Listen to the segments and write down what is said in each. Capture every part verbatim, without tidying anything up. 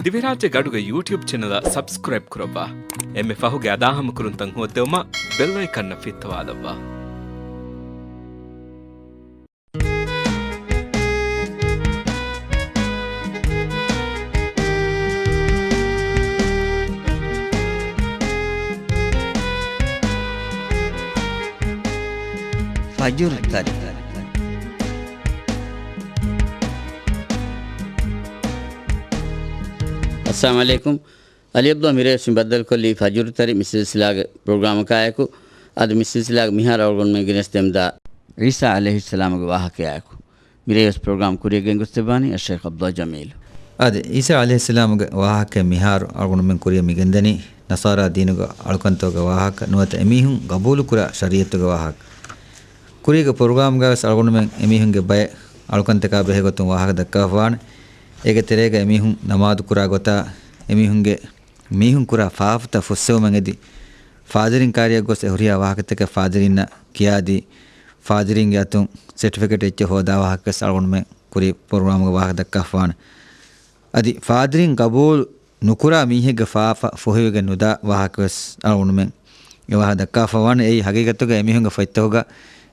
ދިވެހިރާއްޖޭގެ އަޑުގެ ޔޫޓިއުބް ޗެނަލަށް ސަބްސްކްރައިބް ކުރައްވާ. އެންމެ ފަހުގެ އަދާހަމަކުރުންތައް ހޯއްދެވުމަށް ބެލް އައިކަންއަށް ފިއްތަވާލައްވާ. ފަޖުރު ތަރި. އައްސަލާމު ޢަލައިކުމް. އަލީ ޢަބްދުﷲ މިރޭވެސް މި ބައްދަލުކޮށްލީ ފަޖުރު ތަރި މި ސިލްސިލާގެ ޕްރޮގްރާމަކާއެކު. އަދި މި ސިލްސިލާގެ މިހާރު އަޅުގަނޑުމެން ގެނެސްދެމުންދާ ޢީސާ ޢަލައިހިއްސަލާމުގެ ވާހަކަޔާއެކު. މިރޭވެސް ޕްރޮގްރާމް ކުރިއަށް ގެންގޮސްދެއްވާނީ އައްޝައިޚް ޢަބްދުﷲ ޖަމީލު. އާދެ، ޢީސާ ޢަލައިހިއްސަލާމުގެ ވާހަކަ މިހާރު އަޅުގަނޑުމެން ކުރިއަށް މިގެންދަނީ ނަޞާރާ ދީނުގެ އަޅުކަންތަކުގެ ވާހަކަ، ނުވަތަ އެމީހުން ގަބޫލުކުރާ ޝަރީޢަތުގެ ވާހަކަ. ކުރީގެ ޕްރޮގްރާމްގަވެސް އަޅުގަނޑުމެން އެމީހުންގެ ބައެއް އަޅުކަންތަކާ ބެހޭގޮތުން ވާހަކަ ދައްކާފަވާނެ. އޭގެ ތެރޭގަ އެމީހުން ނަމާދު ކުރާ ގޮތާ، އެމީހުންގެ މީހުން ކުރާ ފާފަތައް ފުއްސެވުމަށް އެދި، ފާދިރިން ކާރިއަށް ގޮސް އެ ހުރިހާ ވާހަކަތަކެއް ފާދިރިންނަށް ކިޔާދީ، ފާދިރިންގެ އަތުން ސެޓްފިކެޓް އެއްޗެއް ހޯދާ ވާހަކަވެސް އަޅުގަނޑުމެން ކުރީ ޕްރޮގްރާމުގަ ވާހަކަ ދައްކާފާނެ. އަދި ފާދިރިން ގަބޫލު ނުކުރާ މީހެއްގެ ފާފަ ފޮހެވިގެން ނުދާ ވާހަކަވެސް އަޅުގަނޑުމެން އެ ވާހަކަ ދައްކާފަވާނެ. އެއީ ހަގީގަތުގަ އެމީހުންގެ ފޮތްތަކުގަ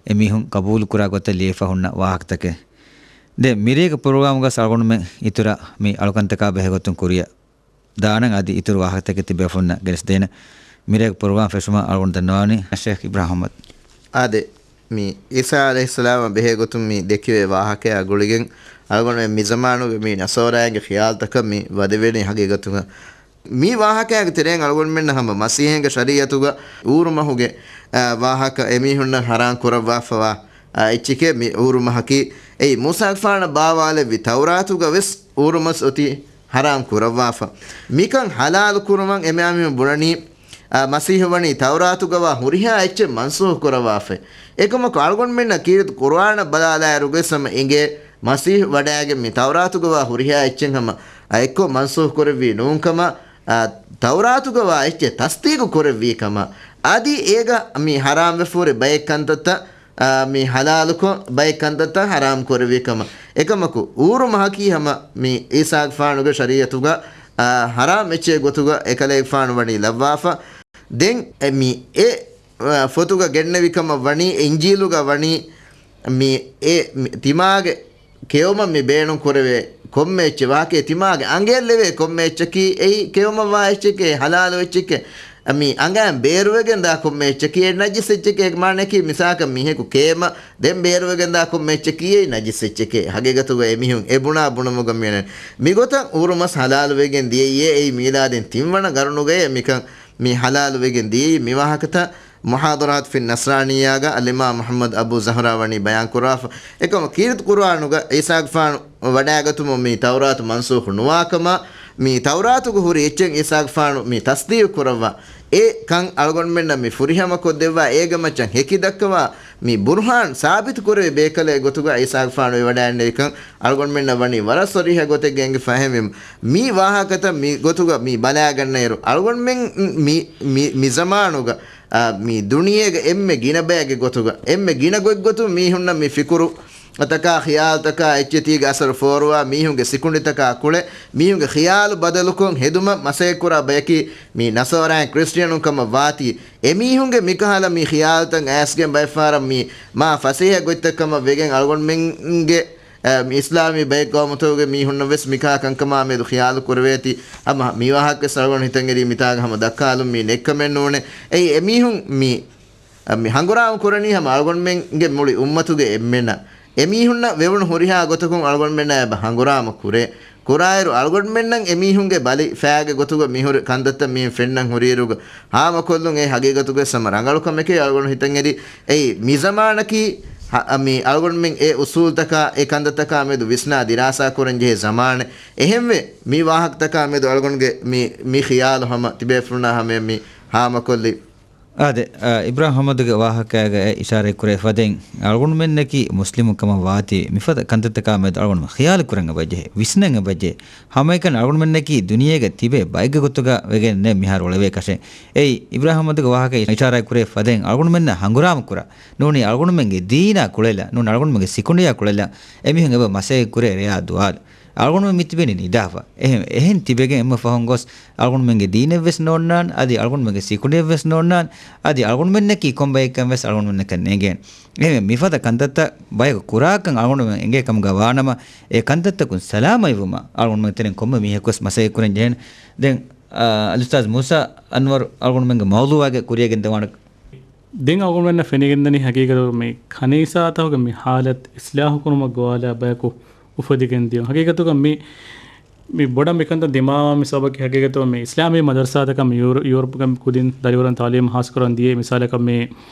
އެމީހުން ގަބޫލުކުރާ ގޮތަށް ލިޔެފަ ހުންނަ ވާހަކަތަކެއް. ދެން މިރޭގެ ޕްރޮގްރާމުގަސް އަޅުގަނޑުމެން އިތުރަށް މި އަޅުކަންތަކާ ބެހޭގޮތުން ކުރިއަށް ދާނަން އަދި އިތުރު ވާހަކަތަކެއް ތިބޭފުޅުންނަށް ގެނެސްދޭނަން. މިރޭގެ ޕްރޮގްރާމް ފެށުމަށް އަޅުގަނޑު ދަންނަވާނީ ޝޭޚް އިބްރާހިމް އަޙްމަދު. އާދެ، މި ޢީސާ ޢަލައިހިއްސަލާމަށް ބެހޭގޮތުން މި ދެކެވޭ ވާހަކަޔާ ގުޅިގެން އަޅުގަނޑުމެން މި ޒަމާނުގެ މި ނަޞާރާއިންގެ ޚިޔާލުތަކަށް މި ވަދެވޭނީ ހަގީގަތުގަ. މި ވާހަކައިގެ ތެރެއިން އަޅުގަނޑުމެންނަށް ހަމަ މަސީޙީންގެ ޝަރީޢަތުގަ އޫރުމަހުގެ، އާ، ވާހަކަ އެމީހުންނަށް ޙަރާމް ކުރައްވާފަވާ، އާ، އެއްޗެކޭ މި އޫރުމަހަކީ. އެއީ މޫސާގެފާނަށް ބާވާލެއްވި ތައުރާތުގަ ވެސް އޫރުމަސް އޮތީ ޙަރާމް ކުރައްވާފަ. މިކަން ޙަލާލު ކުރުމަށް އެމާމީހުން ބުނަނީ، އާ، މަސީޙު ވަނީ ތައުރާތުގަވާ ހުރިހާ އެއްޗެއް މަންސޫޚު ކުރައްވާފައި. އެކަމަކު އަޅުގަނޑުމެންނަށް ކީރިތި ޤުރުއާނަށް ބަލާލާއިރުގަސް ހަމަ އިނގޭ މަސީޙު ވަޑައިގެން މި ތައުރާތުގަވާ ހުރިހާ އެއްޗެއް ހަމަ، އާ، އެއްކޮށް މަންސޫޚު ކުރެއްވީ ނޫންކަމަށް، އާ، ތައުރާތުގަވާ އެއްޗެއް ތަޞްދީޤު ކުރެއްވީ ކަމަށް. އަދި އޭގަ މި ޙަރާމްވެފަހުރި ބައެއް ކަންތައްތައް، އާ، މި ޙަލާލުކޮށް ބައެއް ކަންތައްތައް ޙަރާމް ކުރެއްވި ކަމަށް. އެކަމަކު އޫރު މަހަކީ ހަމަ މި ޢީސާގެފާނުގެ ޝަރީޢަތުގަ، އާ، ޙަރާމް އެއްޗެއް ގޮތުގަ އެކަލޭގެފާނު ވަނީ ލައްވާފަ. ދެން އެ މި އެ، އާ، ފޮތުގަ ގެންނެވި ކަމަށް ވަނީ، އިންޖީލުގަ ވަނީ މި އެ މި ތިމާގެ ކެއުމަށް މި ބޭނުން ކުރެވޭ ކޮންމެ އެއްޗެއް ވާހަކައެއް ތިމާގެ އަނގައަށް ލެވޭ ކޮންމެ އެއްޗަކީ އެއީ ކެއުމަށް ވާ އެއްޗެކޭ، ޙަލާލު އެއްޗެކޭ. މި އަނގައިން ބޭރުވެގެން ދާ ކޮންމެ އެއްޗަކީ އެ ނަޖިސް އެއްޗެކޭ. މާނައަކީ މިސާލަކަށް މީހަކު ކޭމަށް ދެން ބޭރުވެގެން ދާ ކޮންމެ އެއްޗަކީ އެއީ ނަޖިސް އެއްޗެކޭ. ހަގީގަތުގަ އެމީހުން އެ ބުނާ ބުނުމުގަ މިއަނެއް. މިގޮތަށް އޫރުމަސް ޙަލާލުވެގެން ދިޔައީ އެއީ މީލާދީން ތިންވަނަ ގަރުނުގައޭ މިކަން މި ޙަލާލުވެގެން ދިޔައީ. މި ވާހަކަތައް މުޙާޟަރާތު ފި ނަޞްރާނިއްޔާގަ އަލްއިމާމް މުޙައްމަދު އަބޫ ޒަހްރާ ވަނީ ބަޔާން ކުރާފަ. އެކަމަ ކީރިތި ޤުރުއާނުގަ ޢީސާގެފާނު ވަޑައިގަތުމުން މި ތައުރާތު މަންސޫޚު ނުވާކަމަށް، މި ތައުރާތުގަ ހުރި އެއްޗެއް ޢީސާގެފާނު މި ތަޞްދީޤު ކުރައްވާ. އެ ކަން އަޅުގަނޑުމެންނަށް މި ފުރިހަމަކޮށްދެއްވާ، އޭގެ މައްޗަށް ހެކި ދައްކަވާ، މި ބުރުހާން ސާބިތު ކުރެވޭ ބޭކަލެއް ގޮތުގަ ޢީސާގެފާނު ވެވަޑައިގެންނެވިކަން އަޅުގަނޑުމެންނަށް ވަނީ ވަރަށް ޞަރީޙަ ގޮތެއްގަ އެނގިފަ. އެހެންވީމަ، މި ވާހަކަތައް މި ގޮތުގަ މި ބަލާގަންނައިރު، އަޅުގަނޑުމެން މި، މި، މި ޒަމާނުގަ، އާ، މި ދުނިޔޭގެ އެންމެ ގިނަ ބައެއްގެ ގޮތުގަ، އެންމެ ގިނަ ގޮތްގޮތުން މީހުންނަށް މި ފިކުރު ތަކާ، ޚިޔާލުތަކާ އެއްޗެތީގެ އަސަރު ފޯރުވާ، މީހުންގެ ސިކުނޑިތަކާ ކުޅެ، މީހުންގެ ޚިޔާލު ބަދަލުކޮށް ހެދުމަށް މަސައްކަތްކުރާ ބަޔަކީ މި ނަޞާރާއިން ކްރިސްޓިއަނުން ކަމަށް ވާތީ، އެމީހުންގެ މިކަހަލަ މި ޚިޔާލުތައް އައިސްގެން ބައެއްފަހަރަށް މި މާ ފަސޭހަ ގޮތްތައް ކަމަށް ވެގެން އަޅުގަނޑުމެންގެ، އަ، މި އިސްލާމީ ބައެއް ޤައުމުތަކުގެ މީހުންނަށް ވެސް މިކަހަލަ ކަންކަމާ މެދު ޚިޔާލު ކުރެވޭތީ. ހަމަ މި ވާހަކަ ވެސް އަޅުގަނޑު ހިތަށް އެރީ މިތާގަ ހަމަ ދައްކާލުން މީ ނެތްކަމެއް ނޫނޭ. އެއީ އެމީހުން މި އަ، މި ހަނގުރާމަ ކުރަނީ ހަމަ އަޅުގަނޑުމެންގެ މުޅި އުއްމަތުގެ އެންމެނަށް. އެމީހުންނަށް ވެވުނު ހުރިހާ ގޮތަކުން އަޅުގަނޑުމެންނާ އެބަ ހަނގުރާމަ ކުރޭ. ކުރާއިރު އަޅުގަނޑުމެންނަށް އެމީހުންގެ ބަލި ފައިގެ ގޮތުގަ މިހުރި ކަންތައްތައް މިހެން ފެންނަން ހުރިއިރުގަ ހާމަކޮށްލުން އެ ހަގީގަތުގަ ވެސް ހަމަ ރަނގަޅު ކަމެކޭ އަޅުގަނޑު ހިތަށް އެރި. އެއީ މި ޒަމާނަކީ ހަ-، މި އަޅުގަނޑުމެން އެ އުސޫލްތަކާ އެ ކަންތައްތަކާ މެދު ވިސްނާ ދިރާސާ ކުރަން ޖެހޭ ޒަމާނެއް. އެހެންވެ، މި ވާހަކަތަކާ މެދު އަޅުގަނޑުގެ މި، މި ޚިޔާލު ހަމަ ތިބޭފުޅުންނާ ހަމަޔަށް މި ހާމަކޮށްލީ. އާދެ، އ، އިބްރާހިމް އަޙްމަދުގެ ވާހަކައިގަ އެ އިޝާރަތް ކުރެ ފަދައިން، އަޅުގަނޑުމެންނަކީ މުސްލިމުން ކަމަށް ވާތީ، މިފަދަ ކަންތައްތަކާ މެދު އަޅުގަނޑުމެން ޚިޔާލު ކުރަން އެބަޖެހޭ، ވިސްނަން އެބަޖެހޭ. ހަމައެކަނި އަޅުގަނޑުމެންނަކީ ދުނިޔޭގަ ތިބޭ ބައެއްގެ ގޮތުގަ ވެގެން ނެތް މިހާރު އުޅެވޭކަށެއް. އެއީ، އިބްރާހިމް އަޙްމަދުގެ ވާހަކަ އިޝާރަތް ކުރެ ފަދައިން އަޅުގަނޑުމެންނަށް ހަނގުރާމަ ކުރާ، ނޫނީ އަޅުގަނޑުމެންގެ ދީނާ ކުޅެލާ، ނޫނީ އަޅުގަނޑުމެންގެ ސިކުނޑިއާ ކުޅެލާ، އެމީހުން އެބަ މަސައްކަތް ކުރޭ ރެޔާ ދުވާލު. އަޅުގަނޑުމެން މިތިބެނީ ނިދާފަ. އެހެން، އެހެން ތިބެގެން އެންމެ ފަހުން ގޮސް އަޅުގަނޑުމެންގެ ދީނެއްވެސް ނޯންނާން، އަދި އަޅުގަނޑުމެންގެ ސިކުނޑިއެއްވެސް ނޯންނާން، އަދި އަޅުގަނޑުމެންނަކީ ކޮންބައެއްކަން ވެސް އަޅުގަނޑުމެންނަކަށް ނޭނގޭނެ. އެހެން މިފަދަ ކަންތައްތައް ބަޔަކު ކުރާކަން އަޅުގަނޑުމެން އެނގޭ ކަމުގަ ވާނަމަ، އެ ކަންތައްތަކުން ސަލާމަތްވުމަށް އަޅުގަނޑުމެން ތެރެއިން ކޮންމެ މީހަކުވެސް މަސައްކަތް ކުރަން ޖެހޭނެ. ދެން، އާ، އަލްއުސްތާޛް މޫސާ އަންވަރު އަޅުގަނޑުމެންގެ މައުޟޫޢާގެ ކުރިއަށް ގެންދަވާނެ. ދެން އަޅުގަނޑުމެންނަށް ފެނިގެންދަނީ ހަގީގަތުގަ މި ކަނީސާތަކުގެ މި ހާލަތު އިސްލާހު ކުރުމަށް ގޮވާލާ ބަޔަކު އުފެދިގެން ދިޔުން. ހަގީގަތުގަ މި، މި ބޮޑަށް މިކަންތައް ދިމާވާ މި ސަބަބަކީ ހަގީގަތުގަ މި އިސްލާމީ މަދަރުސާތަކަށް މި ޔޫރ-، ޔޫރަޕުގެ ކުދިން ދަރިވަރުން ތަޢުލީމު ހާސިލް ކުރަން ދިޔަ. މިސާލަކަށް މި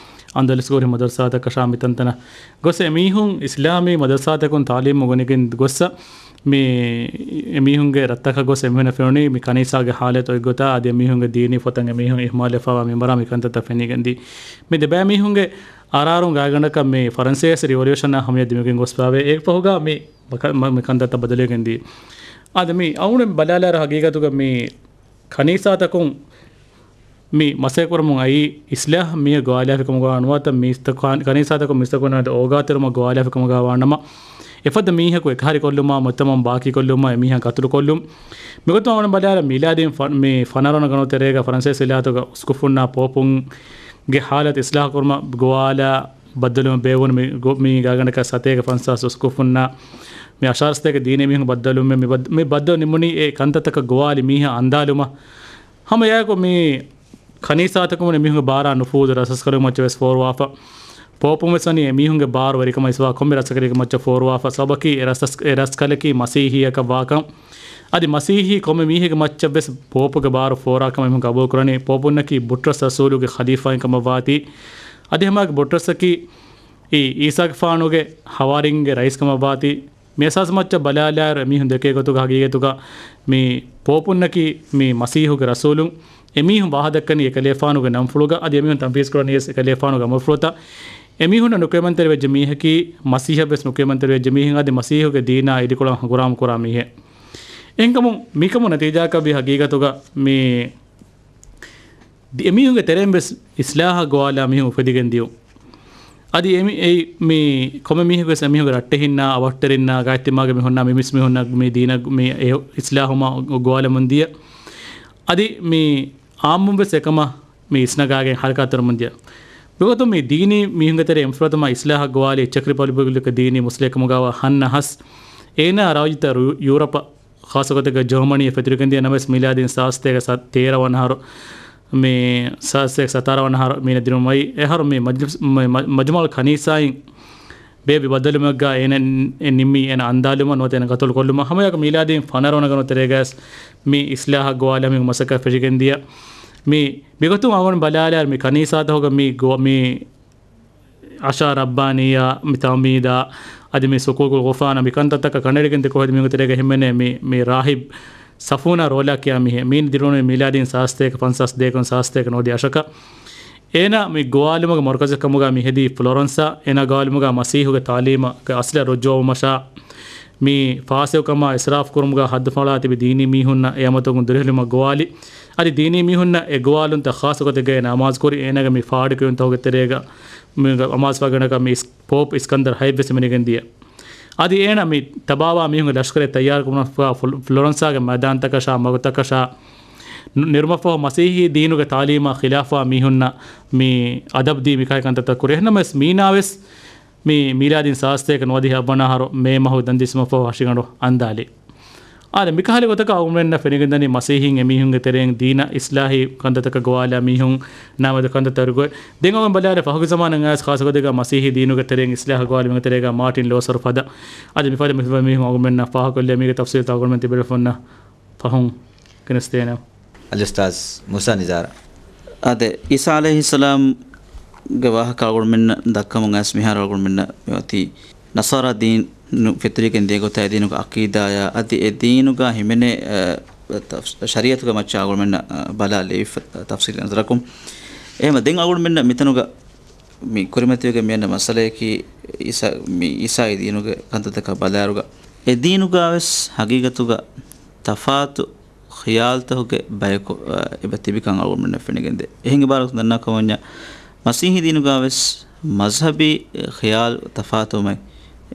އަންދަލުސްގެ ހުރި މަދަރުސާތަކަށާ މިތަންތަނަށް ގޮސް އެމީހުން އިސްލާމީ މަދަރުސާތަކުން ތަޢުލީމު އުނގެނިގެން ގޮއްސަ މި އެމީހުންގެ ރަށްތަކަށް ގޮސް އެމީހުންނަށް ފެނުނީ މި ކަނީސާގެ ހާލަތު އޮތްގޮތާ އަދި އެމީހުންގެ ދީނީ ފޮތަށް އެމީހުން އިހުމާލުވެފަވާ މިންވަރާ މި ކަންތައްތައް ފެނިގެން ދިޔަ. މި ދެބައިމީހުންގެ އަރާރުން ގާތްގަނޑަކަށް މި ފަރަންސޭސި ރިވޮލިއުޝަނާ ހަމަޔަށް ދިމިގެން ގޮސްފަވޭ. އޭގެ ފަހުގަ މި މަ-، މަ-، މި ކަންތައްތައް ބަދަލުވެގެން ދިޔަ. އާދެ، މި އަޅުގަނޑު ބަލާލާއިރު ހަގީގަތުގަ މި ކަނީސާތަކުން މި މަސައްކަތް ކުރަމުން އައީ އިސްލާހް މީހަކު ގޮވާލާފި ކަމުގަ ނުވަތަ މީސްތަކު-، ކަނީސާތަކުން މީސްތަކުންނާ އޯގާތެރުމަށް ގޮވާލާފި ކަމުގަ ވާނަމަ، އެފަދަ މީހަކު އެކަހަލަ ކޮށްލުމާ، މުޖްތަމަޢުން ބާކީ ކޮށްލުމާ، އެމީހާ ގަތުލު ކޮށްލުން. މިގޮތުން އަޅުގަނޑު ބަލާލާ މީލާދީން ފަ-، މި ފަނަރަ ވަނަ ގަރުނު ތެރޭގަ ފަރަންސޭސި ވިލާތުގަ އުސްކުފުންނާ ޕޯޕުންގެ ހާލަތު އިސްލާހް ކުރުމަށް ގޮވާލާ ބައްދަލުވުން ބޭއްވުނު މި ގޮ-، މި ގާތްގަނޑަކަށް ސަތޭކަ ފަންސާސް އުސްކުފުންނާ މި އަށާރަ ސަތޭކަ ދީނީ މީހުން ބައްދަލުވުމެއް މި ބައްދ-، މި ބައްދަލު ނިމުނީ އެ ކަންތައްތަކަށް ގޮވާލި މީހާ އަންދާލުމަށް. ހަމަ އެއާއެކު މި ކަނީސާތަކުން މީހުންގެ ބާރާ ނުފޫޒު ރަސްރަސްކަލުން މައްޗަށް ވެސް ފޯރުވާފަ. ޕޯޕުން ވެސް ވަނީ އެމީހުންގެ ބާރު ވެރިކަމަށް އިސްވާ ކޮންމެ ރަސްރަސްކަލެއްގެ މައްޗަށް ފޯރުވާފަ. ސަބަބަކީ އެ ރަސްރަސް-، އެ ރަސްކަލަކީ މަސީޙީއަކަށް ވާކަން. އަދި މަސީޙީ ކޮންމެ މީހެއްގެ މައްޗަށް ވެސް ޕޯޕުގެ ބާރު ފޯރާކަމަށް އެމީހުން ގަބޫލު ކުރަނީ. ޕޯޕުންނަކީ ބުޓްރަސް ރަސޫލުގެ ޚަލީފާއިން ކަމަށް ވާތީ. އަދި ހަމައެއާއެކު ބުޓްރަސްއަކީ އީ އީސާގެފާނުގެ ހަވާރީންގެ ރައީސް ކަމަށް ވާތީ. މި އަސާސް މައްޗަށް ބަލާލާއިރު އެމީހުން ދެކޭ ގޮތުގަ ހަގީގަތުގަ މި ޕޯޕުންނަކީ މި މަސީޙުގެ ރަސޫލުން. އެމީހުން ވާހަކަ ދައްކަނީ އެކަލޭފާނުގެ ނަންފުޅުގަ އަދި އެމީހުން ތަންފީޒް ކުރަނީ ވެސް އެކަލޭފާނުގެ އަމުރުފުޅުތައް. އެމީހުންނަށް ނުކިޔަމަންތެރިވެއްޖެ މީހަކީ މަސީޙަށް ވެސް ނުކިޔަމަންތެރިވެއްޖެ މީހެއް އަދި މަސީޙުގެ ދީނާ އިދިކޮޅަށް ހަނގުރާމަ ކުރާ މީހެއް. އެހެންކަމުން މިކަމުން ނަތީޖާއަކަށްވީ ހަގީގަތުގަ މި ދި-، އެމީހުންގެ ތެރެއިން ވެސް އިސްލާހަށް ގޮވާލާ މީހުން އުފެދިގެން ދިޔުން. އަދި އެމި-، އެއި މި ކޮންމެ މީހަކު ވެސް އެމީހުންގެ ރައްޓެހިންނާ، އަވަށްޓެރިންނާ، ގާތްތިމާގެ މީހުންނާ، މި މިސް މީހުންނަށް މި ދީނަށް މި އެ އިސްލާހުމަށް ގޮވާލަމުން ދިޔަ. އަދި މި އާއްމުން ވެސް އެކަމަށް މި އިސްނަގާގެން ހަރަކާތްތެރިވަމުން ދިޔަ. މިގޮތުން މި ދީނީ މީހުންގެ ތެރެ އެންފުޅަތަމަ އިސްލާހަށް ގޮވާލި ޗެކް ރިޕަބްލިކުގެ ދީނީ މުސްލިހެއް ކަމުގަވާ ހަންނަ ހަސް އޭނާ ރާއްޖެތައް ރު-، ޔޫރަޕަށް ޚާއްޞަ ގޮތެއްގަ ޖަރުމަނީ ފެތުރިގެން ދިޔަ ނަމަވެސް، މީލާދީން ސާސްތޭކަ ސަ-، ތޭރަ ވަނަ އަހަރު، މި ސާސްތޭކަ ސަތާރަ ވަނަ އަހަރު މީނަ ދިނުމައި އެހަރު މި މަޖްލިސް-، މަ-، މަ-، މަޖުމައުލް ކަނީސާއިން ބޭބި ބައްދަލުމެއްގަ އޭނަ އެ ނިންމީ އޭނަ އަންދާލުމަށް ނުވަތަ އޭނަ ގަތުލު ކޮށްލުމަށް. ހަމަޔަކަ މީލާދީން ފަނަރަ ވަނަ ގަރުނު ތެރޭގަސް މި އިސްލާހަށް ގޮވާލަމި މަސައްކަތް ފެށިގެން ދިޔަ. މި މިގޮތުން އަޅުގަނޑު ބަލާލާއިރު މި ކަނީސާތަކުގަ މި ގޮ-، މި އަށާ ރައްބާނިއްޔާ، މި ތައުމީދާ، އަދި މި ސުކޫކުލް ޣުފްރާނާ މި ކަންތައްތަކަށް ކަނޑައެޅިގެން ދެކޮޅު މީހުންގެ ތެރޭގަ ހިމެނޭ މި، މި ރާހިބް ސަފޫނާ ރޯލާ ކިޔާ މީހެއް. މީނަ ދިރިއުޅުނީ މީލާދީން ސާސްތޭކަ ފަންސާސް ދޭކުން ސާސްތޭކަ ނުވަދިހަ އަށަކަށް. އޭނާ މި ގޮވާލުމުގެ މަރުކަޒެއް ކަމުގަ މި ހެދީ ފްލޮރެންސާ. އޭނާ ގޮވާލުމުގަ މަސީހުގެ ތާލީމަށް އަސްލަށް ރުޖޫޢަވުމަށާ، މި ފާސިގުކަމާ އިސްރާފު ކުރުމުގަ ހައްދުފަޅާ ތިބި ދީނީ މީހުންނަށް އެ އަމަލުތަކުން ދުރުހެލުމަށް ގޮވާލި. އަދި ދީނީ މީހުންނަށް އެ ގޮވާލުންތައް ޚާއްޞަ ގޮތެއްގައި އޭނާ އަމާޒުކުރި. އޭނާގެ މި ފާޑުކިޔުންތަކުގެ ތެރޭގަ މި އަމާޒުފާ ގަނޑަކަށް މި އިސް-، ޕޯޕް އިސްކަންދަރު ހައެއްވެސް ހިމެނިގެން ދިޔަ. އަދި އޭނަ މި ތަބާވާ މީހުންގެ ލަޝްކަރެއް ތައްޔާރު ކުރުމަށްފަހު ފުލް-، ފްލޮރެންސާގެ މައިދާންތަކަށާ މަގުތަކަށާ ނު-، ނެރުމަށްފަހު މަސީޙީ ދީނުގެ ތާލީމާ ޚިލާފަށް މީހުންނަށް މި އަދަބު ދީ މިކަހަލަ ކަންތައްތައް ކުރި. އެހެންނަމަވެސް މީނާވެސް މި މީލާދީން ސާސްތޭކަ ނުވަދިހަ އަށްވަނަ އަހަރު މޭ މަހު ދަންދިއްސުމަށްފަހު ހަށިގަނޑު އަންދާލި. އާދެ، މިކަހަލަ ގޮތަކަށް އަޅުގަނޑުމެންނަށް ފެނިގެންދަނީ މަސީޙީން އެމީހުންގެ ތެރެއިން ދީނަށް އިސްލާހީ ކަންތައްތަކަށް ގޮވާލާ މީހުން ނަމަދު ކަންތައްތައް ރުގޮތް. ދެން އަޅުގަނޑު ބަލާލެ ފަހުގެ ޒަމާނަށް އައިސް ޚާއްޞަ ގޮތެއްގަ މަސީޙީ ދީނުގެ ތެރެއިން އިސްލާހަށް ގޮވާލި މީހުންގެ ތެރޭގަ މާޓިން ލޫތަރު ފަދަ. އަދި މިފަދަ މިފަދަ މީހުން އަޅުގަނޑުމެންނަށް ފާހަގަކޮށްލި މީގެ ތަފްސީލްތައް އަޅުގަނޑުމެން ތިބެލެފުންނަށް ފަހުން ގެނެސްދޭނެ. އަލްއުސްތާޛް މޫސާ ނިޒާރަށް. އާދެ، ޢީސާ ޢަލައިހިއްސަލާމްގެ ވާހަކަ އަޅުގަނޑުމެންނަށް ދައްކަމުން އައިސް މިހާރު އަޅުގަނޑުމެންނަށް މިއޮތީ ނަޞާރާ ދީނު ފެތުރިގެން ދިޔަ ގޮތާ އެދީނުގެ ޢަޤީދާޔާ އަދި އެ ދީނުގަ ހިމެނޭ، އަ، ތަފް-، ޝަރީޢަތުގެ މައްޗަށް އަޅުގަނޑުމެންނަށް، އަ، ބަލާ ލެވިފަ ތަފްސީލީ ނަޒަރަކުން. އެހެން ދެން އަޅުގަނޑުމެންނަށް މިތަނުގަ މި ކުރިމަތިވެގެން މިއަންނަ މައްސަލަޔަކީ ޢީސާ، މި ޢީސާއީ ދީނުގެ ކަންތައްތަކާ ބަލާއިރުގަ އެ ދީނުގަވެސް ހަގީގަތުގަ ތަފާތު ޚިޔާލުތަކުގެ ބަޔަކު، އަ، އެބަ ތިބިކަން އަޅުގަނޑުމެންނަށް ފެނިގެންދޭ. އެހެން އިބާރަތުން ދަންނަ ކަމަންޏާ، މަސީޙީ ދީނުގަވެސް މަޒްހަބީ ޚިޔާލު ތަފާތުވުމެއް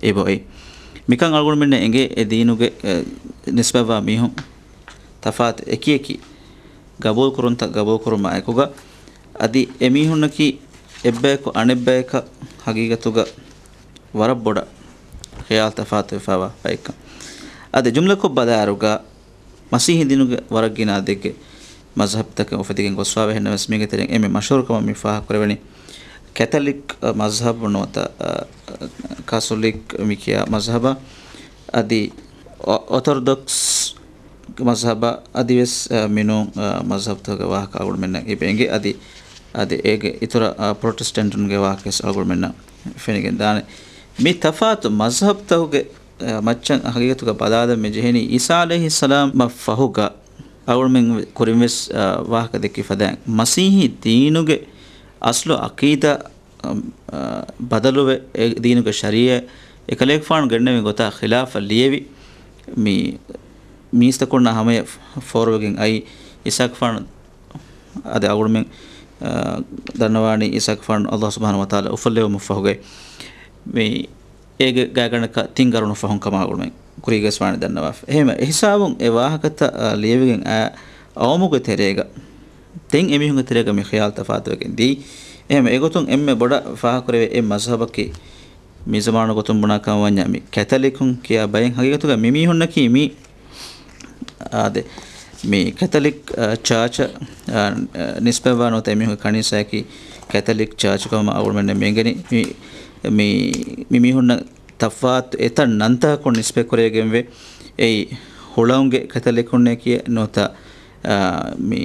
އެބައޮތް. މިކަން އަޅުގަނޑުމެންނަށް އެނގޭ އެ ދީނުގެ، އެ، ނިސްބަތްވާ މީހުން ތަފާތު އެކިއެކި ގަބޫލުކުރުންތައް ގަބޫލުކުރުމާ އެކުގަ، އަދި އެ މީހުންނަކީ އެއްބަޔަކު އަނެއްބަޔަކަށް ހަގީގަތުގަ ވަރަށް ބޮޑަށް ޚިޔާލު ތަފާތުވެފައިވާ ބައެއްކަން. އަދި ޖުމްލަކޮށް ބަލާއިރުގަ، މަސީހީ ދީނުގެ ވަރަށް ގިނަ އަދެއްގެ މަޒްހަބްތަކެއް އުފެދިގެން ގޮސްފާވޭ. ހެންނަމަވެސް، މީގެ ތެރެއިން އެންމެ މަޝްހޫރު ކަމަށް މި ފާހަގަކުރެވެނީ ކެތަލިކް މަޒްހަބު ނުވަތަ، އަ، ކަސޮލިކް މި ކިޔާ މަޒްހަބަށް. އަދި އޮ-، އޮތޮރދޮކްސް މަޒްހަބަށް އަދިވެސް، އަ، މިނޫން، އަ، މަޒްހަބްތަކުގެ ވާހަކަ އަޅުގަނޑުމެންނަށް އެބަ އެނގޭ. އަދި، އަދި އޭގެ އިތުރަށް، އަ، ޕްރޮޓެސްޓެންޓުންގެ ވާހަކަވެސް އަޅުގަނޑުމެންނަށް ފެނިގެން ދާނެ. މި ތަފާތު މަޒްހަބްތަކުގެ، އަ، މައްޗަށް ހަގީގަތުގަ ބަލާލަން މި ޖެހެނީ އީސާ ޢަލައިހިއްސަލާމަށް ފަހުގަ އަޅުގަނޑުމެން ކުރިންވެސް، އަ، ވާހަކަ ދެއްކި ފަދައިން، މަސީހީ ދީނުގެ އަސްލު ޢަޤީދާ، އަ، އަ، ބަދަލުވެ، އެ ދީނުގެ ޝަރީޢަތް އެކަލޭގެފާނު ގެންނެވި ގޮތާ ޚިލާފަށް ލިޔެވި، މި މީސްތަކުންނާ ހަމަޔަށް ފޯރުވެގެން އައި، އީސާގެފާނު އަދި އަޅުގަނޑުމެން، އަ، ދަންނަވާނީ އީސާގެފާނު ﷲ ސުބްޙާނަހޫ ވަތަޢާލާ އުފުއްލެވުމަށް ފަހުގައި މި އޭގެ ގާތްގަނޑަކަށް ތިން ގަރުނު ފަހުން ކަމަށް އަޅުގަނޑުމެން ކުރީގަވެސް ވާނެ ދަންނަވާފަ. އެހެންވެ، އެހިސާބުން އެ ވާހަކަތައް، އަ، ލިޔެވިގެން އައި އައުމުގެ ތެރޭގަ ދެން އެމީހުންގެ ތެރޭގަ މި ޚިޔާލު ތަފާތުވެގެން ދިޔައީ. އެހެންވެ، އެގޮތުން އެންމެ ބޮޑަށް ފާހަގަކުރެވޭ އެއް މަޒްހަބަކީ މި ޒަމާނު ގޮތުން ބުނާ ކަމަށް ވަންޏާ މި ކެތަލިކުން ކިޔާ ބައެއް. ހަގީގަތުގަ މި މީހުންނަކީ މި، އާދެ، މި ކެތަލިކް، އަ، ޗާޗަށް، އަ، ނިސްބަތްވާ ނުވަތަ އެމީހުންގެ ކަނީސާއަކީ ކެތަލިކް ޗާޗު ކަމަށް އަޅުގަނޑުމެން މި އެނގެނީ. މި، މި، މި މީހުންނަށް ތަފާތު އެތައް ނަންތަކަކުން ނިސްބަތް ކުރެވިގެންވޭ. އެއީ ހުޅަނގުގެ ކެތަލިކުންނޭ ކިޔޭ ނުވަތަ، އާ، މި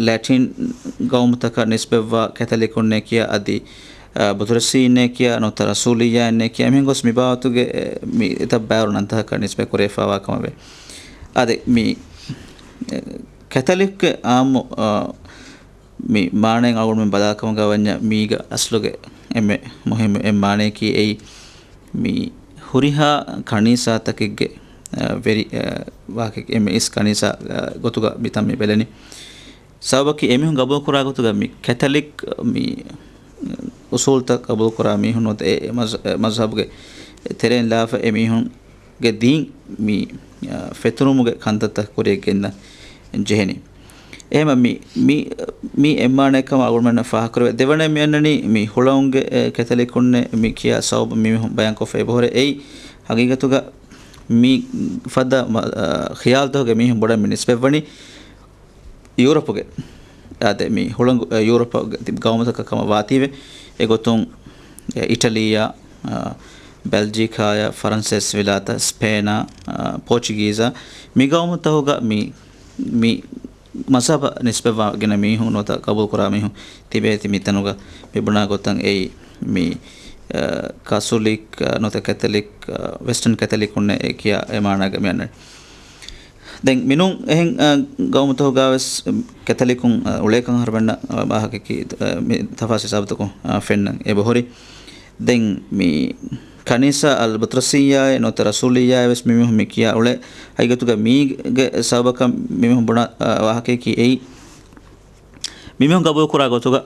ލެޓިން ގައުމުތަކަށް ނިސްބަތްވާ ކެތަލިކުންނޭ ކިޔާ އަދި، އާ، ބުތުރަސީންނޭ ކިޔާ ނުވަތަ ރަސޫލިއްޔާއެއްނޭ ކިޔާ އެމީހުން ގޮސް މި ބާވަތުގެ، އެ، މި އެތައް ބައިވަރު ނަންތަކަކަށް ނިސްބަތް ކުރެވިފައިވާ ކަމަށް ވޭ. އާދެ، މި، އެ، ކެތަލިކްގެ އާއްމު، އާ، މި މާނައިން އަޅުގަނޑުމެން ބަލާކަމުގަ ވަންޏާ މީގަ އަސްލުގެ އެންމެ މުހިއްމު އެއް މާނަޔަކީ އެއީ މި ހުރިހާ ކަނީސާތަކެއްގެ، އަ، ވެރި، އަ، ވާހަކަ އެންމެ އިސް ކަނީސާ، އަ، ގޮތުގަ މިތަން މި ބެލެނީ. ސަބަބަކީ އެމީހުން ގަބޫލުކުރާ ގޮތުގަ މި ކެތަލިކް މި އުސޫލްތައް ގަބޫލުކުރާ މީހުން ނުވަތަ އެ، އެ މަޒް-، އެ މަޒްހަބުގެ ތެރެއިން ލާފަ އެމީހުން ގެ ދީން މި، އަ، ފެތުރުމުގެ ކަންތައްތައް ކުރިއަށް ގެންދަން ޖެހެނީ. އެހެން މި، މި، މި އެއްމާނައެއްކަމަށް އަޅުގަނޑުމެންނަށް ފާހަގަކުރެވޭ. ދެވަނައެއް މި އަންނަނީ މި ހުޅަނގުގެ، އެ، ކެތަލިކުންނޭ މި ކިޔާ ސަބަބު މި މީހުން ބަޔާންކޮށްފަ އެބަހުރޭ. އެއީ ހަގީގަތުގަ މި ފަދަ މަ-، އަ، ޚިޔާލުތަކުގެ މީހުން ބޮޑަށް މި ނިސްބަތްވަނީ ޔޫރަޕުގެ، އާދެ، މި ހުޅަނގު، އަ، ޔޫރަޕުގެ ތިބި ގައުމުތަކަށް ކަމަށް ވާތީވެ. އެގޮތުން، އެ، އިޓަލީއާ، އަ، ބެލްޖިކާޔާ، ފަރަންސޭސި ވިލާތާ، ސްޕޭނާ، އަ، ޕޯޗުގީޒާ، މި ގައުމުތަކުގަ މި، މި މަޒްހަބަށް ނިސްބަތްވާ ގިނަ މީހުން ނުވަތަ ގަބޫލުކުރާ މީހުން ތިބޭތި މިތަނުގަ މި ބުނާ ގޮތަށް އެއީ މި، އަ، ކަސޮލިކް، އަ، ނުވަތަ ކެތަލިކް، އަ، ވެސްޓަން ކެތަލިކުންނޭ ކިޔާ އެ މާނާގަ މި އަންނަނީ. ދެން މިނޫން އެހެން، އަ، ގައުމުތަކުގަވެސް ކެތަލިކުން، އަ، އުޅޭކަން އަހަރުމެންނަށް، އަ، ވާހަކައަކީ، އަ، މި ތަފާސް ހިސާބުތަކުން، އަ، ފެންނަން އެބަހުރި. ދެން މި ކަނީސާ އަލް ބުތުރަސިއްޔާއޭ ނުވަތަ ރަސޫލިއްޔާއޭ ވެސް މިމީހުން މި ކިޔާ އުޅޭ. ހަގީގަތުގަ މީގެ ސަބަބަކަށް މިމީހުން ބުނާ، އަ، ވާހަކައަކީ އެއީ، މިމީހުން ގަބޫލުކުރާ ގޮތުގަ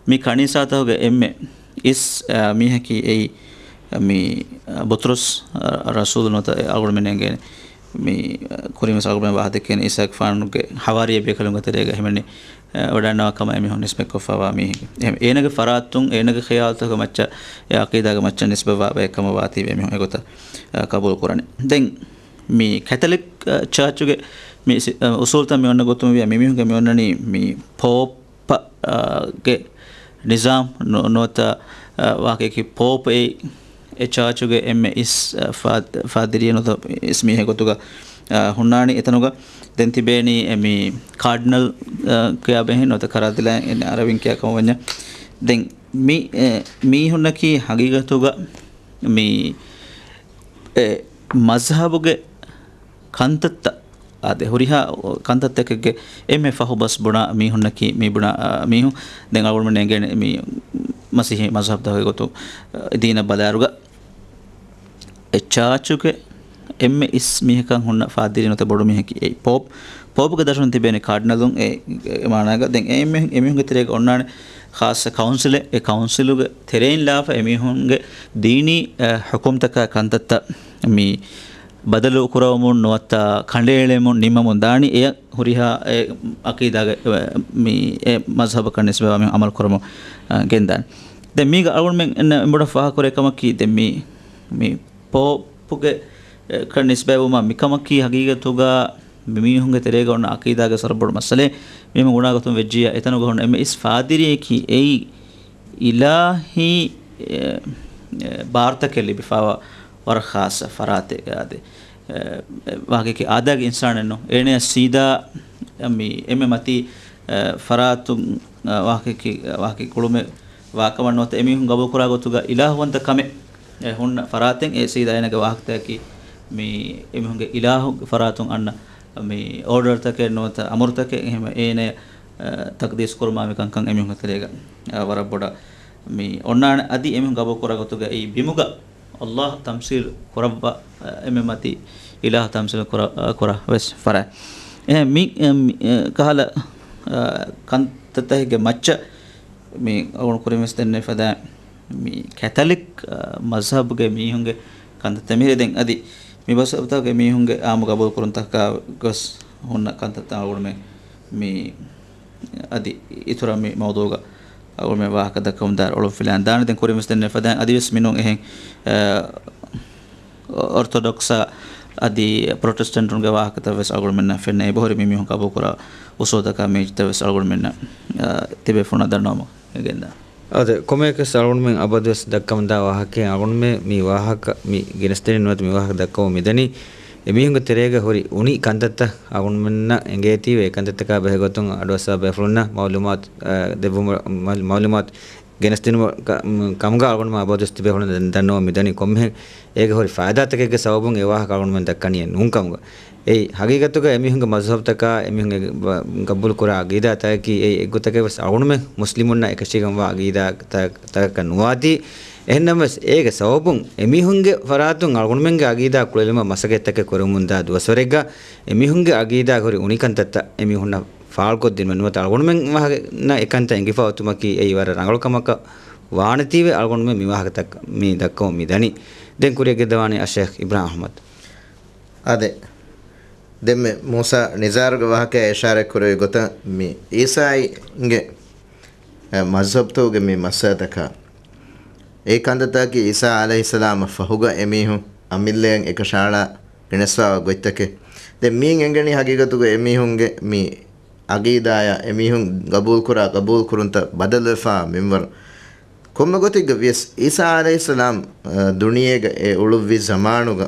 މި ކަނީސާތަކުގެ އެންމެ އިސް، އަ، މީހަކީ އެއީ މި، އަ، ބުތުރުސް، އަ، ރަސޫލު ނުވަތަ އަޅުގަނޑުމެން އެނގޭނެ މި، އަ، ކުރިންވެސް އަޅުގަނޑުމެން ވާހަކަ ދެއްކޭނެ އީސާގެފާނުގެ ހަވާރިއްޔެއް ބޭކަލުންގެ ތެރޭގަ ހިމެނި، އަ، ވަޑައިގަންނަވާ ކަމަށް އެމީހުން ނިސްބަތްކޮށްފައިވާ މީހެއް. އެހެން އޭނަގެ ފަރާތުން އޭނަގެ ޚިޔާލުތަކުގެ މައްޗަށް އެ ޢަޤީދާގެ މައްޗަށް ނިސްބަތްވާ ބައެއް ކަމަށް ވާތީވެ އެމީހުން އެގޮތަށް، އަ، ޤަބޫލު ކުރަނީ. ދެން މި ކެތަލިކް، އަ، ޗާޗުގެ މި ސި-، އަ، އުސޫލުތައް މި އޮންނަ ގޮތުން ވިޔަ މިމީހުންގެ މި އޮންނަނީ މި ޕޯޕް އަ، ގެ ނިޒާމް ނު-، ނުވަތަ، އަ، ވާހަކައަކީ ޕޯޕް އެއީ އެ ޗާޗުގެ އެންމެ އިސް، އަ، ފާ-، ފާދިރީ ނުވަތަ އިސް މީހެއް ގޮތުގަ، އަ، ހުންނާނީ އެތަނުގަ. ދެން ތިބޭނީ އެ މި ކާޑިނަލް، އަ، ކިޔާ ބެހެއް ނުވަތަ ކަރާދިލާ އެ އަރަބިން ކިޔާ ކަމަށް ވަންޏާ. ދެން މި، އެ، މީހުންނަކީ ހަގީގަތުގަ މި އެ މަޒްހަބުގެ ކަންތައްތައް، އާދެ، ހުރިހާ ކަންތައްތަކެއްގެ އެންމެ ފަހު ބަސް ބުނާ މީހުންނަކީ މި ބުނާ، އާ، މީހުން. ދެން އަޅުގަނޑުމެން އެނގޭނެ މި މަސީހީ މަޒްހަބްތަކުގެ ގޮތުން، އާ، ދީނަށް ބަލާއިރުގަ އެ ޗާޗުގެ އެންމެ އިސް މީހަކަށް ހުންނަ ފާދިރީ ނުވަތަ ބޮޑު މީހަކީ އެއީ ޕޯޕް. ޕޯޕްގެ ދަށުން ތިބޭނެ ކާޑިނަލުން އެ، އެ މާނާގަ. ދެން އެ އެމީހުން، އެމީހުންގެ ތެރޭގަ އޮންނާނެ ޚާއްޞަ ކައުންސިލެއް. އެ ކައުންސިލުގެ ތެރެއިން ލާފަ އެމީހުންގެ ދީނީ، އަ، ޙުކުމްތަކާ ކަންތައްތައް މި ބަދަލު ކުރަވަމުން ނުވަތަ ކަނޑައެޅެމުން ނިންމަމުން ދާނީ، އެ ހުރިހާ އެ ޢަޤީދާގެ، އެ، މި އެ މަޒްހަބަކަށް ނިސްބަތްވާ މި ޢަމަލު ކުރަމުން، އަ، ގެންދާނެ. ދެން މީގަ އަޅުގަނޑުމެން އެންމެ ބޮޑަށް ފާހަގަކުރޭ ކަމަކީ، ދެން މި، މި ޕޯޕުގެ، އެ، ކަން ނިސްބަތްވުމަށް މިކަމަކީ ހަގީގަތުގަ މި މީހުންގެ ތެރޭގަ އޮންނަ ޢަޤީދާގެ ސަރަބޮޑު މައްސަލައެއް. މީހުން ގުނާގޮތުން ވެއްޖިއްޔާ، އެތަނުގަ ހުންނަ އެންމެ އިސް ފާދިރިއެކީ އެއީ އިލާހީ، އެ، އެ، ބާރުތަކެއް ލިބިފާވާ ވަރަށް ޚާއްޞަ ފަރާތެއް އާދެ. އެ، އެ، ވާހަކައަކީ އާދައިގެ އިންސާނެއް ނޫން. އޭނަޔަށް ސީދާ މި އެންމެ މަތީ، އެ، ފަރާތުން، އެ، ވާހަކައަކީ، ވާހަކައަކީ ކުޅުމެއް ވާކަމަށް ނުވަތަ އެމީހުން ގަބޫލުކުރާ ގޮތުގަ އިލާހުވަންތަ ކަމެއް، އެ، ހުންނަ ފަރާތެއް އެ ސީދާ އޭނަގެ ވާހަކަތަކަކީ މި އެމީހުންގެ އިލާހުގެ ފަރާތުން އަންނަ މި އޯޑަރުތަކެއް ނުވަތަ އަމުރުތަކެއް އެހެން އޭނަޔަށް، އެ، ތަޤްދީސް ކުރުމާ މި ކަންކަން އެމީހުންގެ ތެރޭގަ، އެ، ވަރަށް ބޮޑަށް މި އޮންނާނެ. އަދި އެމީހުން ގަބޫލުކުރާ ގޮތުގައި ބިމުގަ ﷲ ތަމްސީލު ކުރައްވާ، އެ، އެންމެ މަތީ އިލާހު ތަމްސީލު ކުރަ-، އެ، ކުރާ ވެސް ފަރާތް. އެހެން މި، އެ، މި، އެ، ކަހަލަ، އެ، ކަންތައްތަކެއްގެ މައްޗަށް މި އަޅުގަނޑު ކުރިން ވެސް ދެންނެވި ފަދައިން މި ކެތަލިކް، އަ، މަޒްހަބުގެ މީހުންގެ ކަންތައްތައް މިހިރީ ދެން އަދި މި މަޒްހަބުތަކުގެ މީހުންގެ އާއްމު ގަބޫލުކުރުންތަކާ ގޮސް ހުންނަ ކަންތައްތައް އަޅުގަނޑުމެން މި އަދި އިތުރަށް މި މައުޟޫގަ އަޅުގަނޑުމެން ވާހަކަ ދައްކަމުން ދާއިރު އޮޅުން ފިލާން ދާނެ. ދެން ކުރިން ވެސް ދެންނެވި ފަދައިން އަދިވެސް މިނޫން އެހެން، އަ، އޮރްތޮޑޮކްސް އަދި ޕްރޮޓެސްޓެންޓުންގެ ވާހަކަތައް ވެސް އަޅުގަނޑުމެންނަށް ފެންނަ އެބަހުރި މި މީހުން ގަބޫލުކުރާ އުސޫލުތަކާ މީޒްތައް ވެސް އަޅުގަނޑުމެންނަށް، އަ، ތިބޭފުޅުންނަށް ދަންނަވަމުން ގެންދާނެ. އާދެ، ކޮންމެއަކަސް އަޅުގަނޑުމެން އަބަދުވެސް ދައްކަމުންދާ ވާހަކައެއް އަޅުގަނޑުމެން މި ވާހަކަ މި ގެނެސްދެނީ ނުވަތަ މި ވާހަކަ ދައްކަމުން މިދަނީ އެމީހުންގެ ތެރޭގަ ހުރި އުނި ކަންތައްތައް އަޅުގަނޑުމެންނަށް އެނގޭތީވެ އެ ކަންތައްތަކާ ބެހޭގޮތުން އަޑުއައްސާ ބޭފުޅުންނަށް މައުލޫމާތު، އަ، ދެއްވުމަށް، މައު-، މައުލޫމާތު ގެނެސްދިނުމަށް ކަ-، މް، ކަމުގަ އަޅުގަނޑުމެން އަބަދުވެސް ތިބޭފުޅުން ދެން ދަންނަވަމުން މިދަނީ ކޮންމެހެން އޭގެ ހުރި ފައިދާތަކެއްގެ ސަބަބުން އެ ވާހަކަ އަޅުގަނޑުމެން ދައްކަނީއެއް ނޫން ކަމުގަ. އެއީ، ހަގީގަތުގަ އެމީހުންގެ މަޒްހަބުތަކާ، އެމީހުން އެ ގަ-، ގަބޫލުކުރާ އަގީދާތަކަކީ އެއީ އެއްގޮތަކަށް ވެސް އަޅުގަނޑުމެން މުސްލިމުންނަށް އެކަށީގެންވާ އަގީދާ ތަ-، ތަކަކަށް ނުވާތީ. އެހެންނަމަވެސް، އޭގެ ސަބަބުން އެމީހުންގެ ފަރާތުން އަޅުގަނޑުމެންގެ އަގީދާ ކުޅެލުމަށް މަސައްކަތްތަކެއް ކުރަމުންދާ ދުވަސްވަރެއްގަ، އެމީހުންގެ އަގީދާގެ ހުރި އުނިކަންތައްތައް އެމީހުންނަށް ފާޅުކޮށްދިނުމަށް ނުވަތަ އަޅުގަނޑުމެން ވާހަކަ އެކަންތައް އެނގިފަ އޮތުމަކީ އެއީ ވަރަށް ރަނގަޅު ކަމަކަށް ވާނެތީވެ އަޅުގަނޑުމެން މި ވާހަކަތައް މި ދައްކަމުން މިދަނީ. ދެން ކުރިއަށް ގެންދަވާނީ އައްޝައިޚް އިބްރާހިމް އަޙްމަދު. އާދެ، ދެންމެ މޫސާ ނިޒާރުގެ ވާހަކައާ އިޝާރަތް ކުރެވި ގޮތަށް މި އީސާއިންގެ، އެ، މަޒްހަބުތަކުގެ މި މައްސަލަތަކާ އެ ކަންތައްތަކަކީ އީސާ ޢަލައިހިއްސަލާމަށް ފަހުގަ އެމީހުން އަމިއްލައަށް އެކަށައަޅާ ގެނެސްފާވާ ގޮތްތަކެއް. ދެން މިއިން އެނގެނީ ހަގީގަތުގަ އެމީހުންގެ މި އަގީދާޔާ އެމީހުން ގަބޫލުކުރާ ގަބޫލުކުރުންތައް ބަދަލުވެފާ މިންވަރު. ކޮންމެ ގޮތެއްގަ ވިޔަސް، އީސާ ޢަލައިހިއްސަލާމް، އަ، ދުނިޔޭގަ އެ އުޅުއްވި ޒަމާނުގަ